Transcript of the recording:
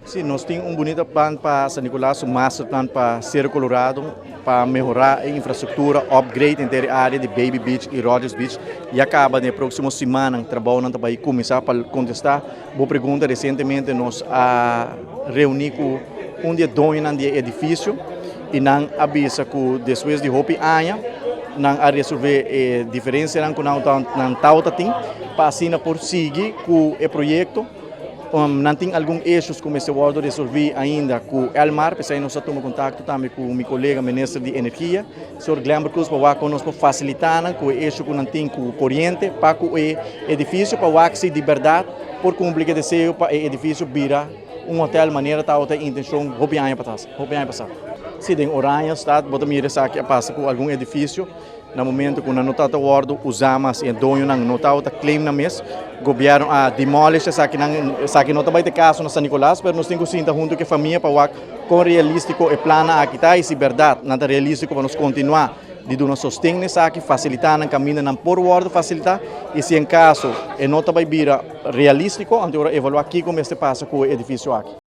Si, nos tin un bunita plan pa San Nicolas, un master plan pa Cerro Colorado, pa mehora e infrastructura, upgrade henter e area di Baby Beach y Rogers Beach. Ya caba den e proximo simannan trabounan ta bay cuminsa. Pa contesta bo pregunta, recientemente nos a reuni cu un di e doñonan di e edificio y nan a bisa cu despues di hopi aña nan a resolve e diferencianan cu nan tawata tin pa asina por sigui cu e proyecto. Nan tin algun issues cu mester wordo resolvi ainda cu Elmar, p'esey nos a tuma contacto tambe cu mi colega Minister di Energia, señor Glenbert Croes, pa wak con nos por facilita nan cu e issue cu nan tin cu coriente pa cu e edificio, pa wak si di berdad por cumpli cu e deseo pa e edificio bira un hotel manera tabata e intencion hopi aña patras, hopi aña pasa. Si, den Oranjestad bo ta mira esaki a pasa cu algun edificio. Na momento cu nan no tabata wordo usa mas y e doñonan no tabata claim nan mes, gobierno a demolish esakinan. Esaki no ta bay ta e caso na San Nicolas, pero nos tin cu sinta hunto cu e famia pa wak con realistico e plannan aki ta y si berdad nan ta realistico pa nos continua di duna sosten na esaki, facilita nan caminda nan por wordo facilita y si en caso e no ta bay bira realistico, anto ora evalua kico mester pasa cu e edificio aki.